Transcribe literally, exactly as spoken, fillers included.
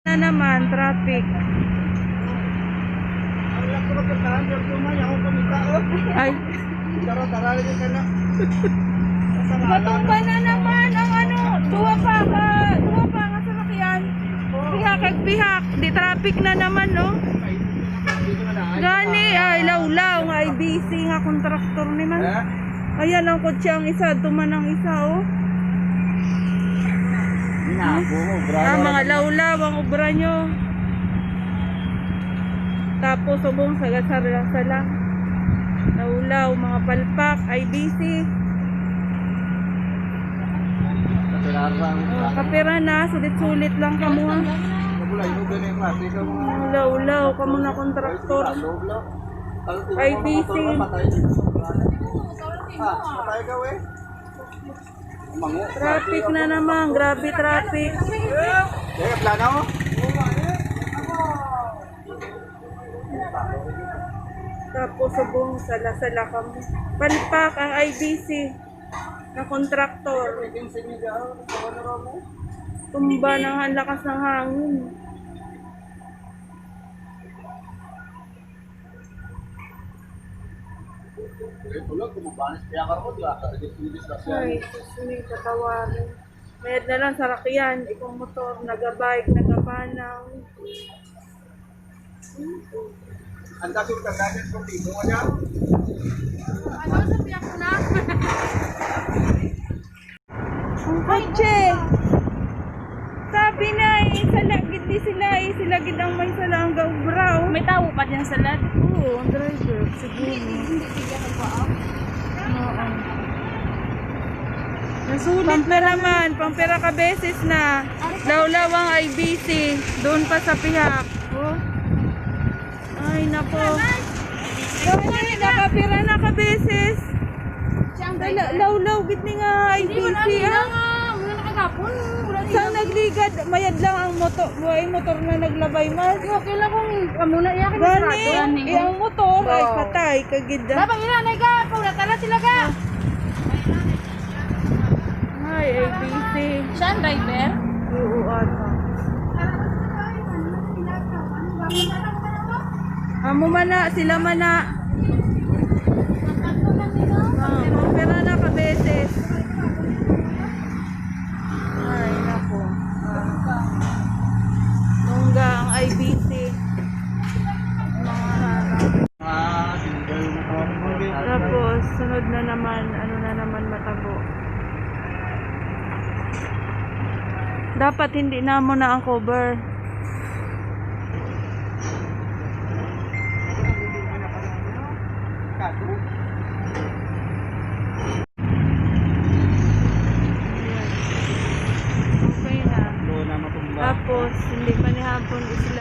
Na naman, traffic. Ang lang ko magkatahan, pero kung may ako kumita, oh. Ay. Tara, tara, lagi ka na. Matumba na naman ang ano, duha pa, ah, duha pa nga sasakyan. Pihak kag pihak, di traffic na naman, no? Gani, ay, lawlaw nga I B C nga kontraktor ni man. Eh? Ayan ang kotse ang isa, tuman ang isa, oh. Ginabo, obra Ah, na mga lang. Lawlaw ang obra nyo. Tapos, subong sa gasar-gasar lang. Lawlaw, mga palpak, I B C. Kapiran na, sulit-sulit lang kamo, ha. Wala, yung ganun yung klase, ikaw, mga Lawlaw, kamo na kontraktor. Lawlaw. I B C. Ah, patay ka, we. Traffic na naman. Grabe traffic. Kaya plano? Tapos subong sala-sala kamo. Palpak ang I B C na kontraktor. Tumba ng lakas ng hangin. Ay, sus, may katawaran. Mayad na lang sarakyan, ikong motor, nagabike, nagabanaw. Ang dami yung kagagad kung di mo wala. Ano, sabi ako na? Ang kotse. Sabi na, eh, sala gid ni sila, eh, sila gid ang may sala ang gaubra, oh. May tawo pa dyan sa lad. Oo, ang driver, siguro. Hindi, hindi, hindi, hindi, hindi, hindi, Oo. Nasulit na naman, pang pira ka beses na. Lawlaw ang I B C, doon pa sa pihak. Oh. Ay, nako. Gani, nakapira na ka beses. Siyang Dala, driver. Lawlaw gid ni nga Hindi, wala I B C, nila ah. nga. Wala na kagapon. Wala Sa nila. Nagligad, mayad lang ang motor. Buhay motor na naglabay, mas. Okay lang kung amo na iya, kay Gani, sarado. Gani. Eh, ang motor ay Oo. Patay, kagid, ah. Dapat ila, nay, ga, paulatan na sila, ga. Ah. Ay, A B C. Siya ang driver? Oo, ata. Amo man na, sila man na. Ah, pira na ka beses. Ay, nako. Ah. Lungga ang I B C. Mga harap. Ah, single na to. Tapos, sunod na naman, ano na naman matabo. Dapat hindi na mo na ang cover. Okay na. Tapos, hindi pa ni hapon isla.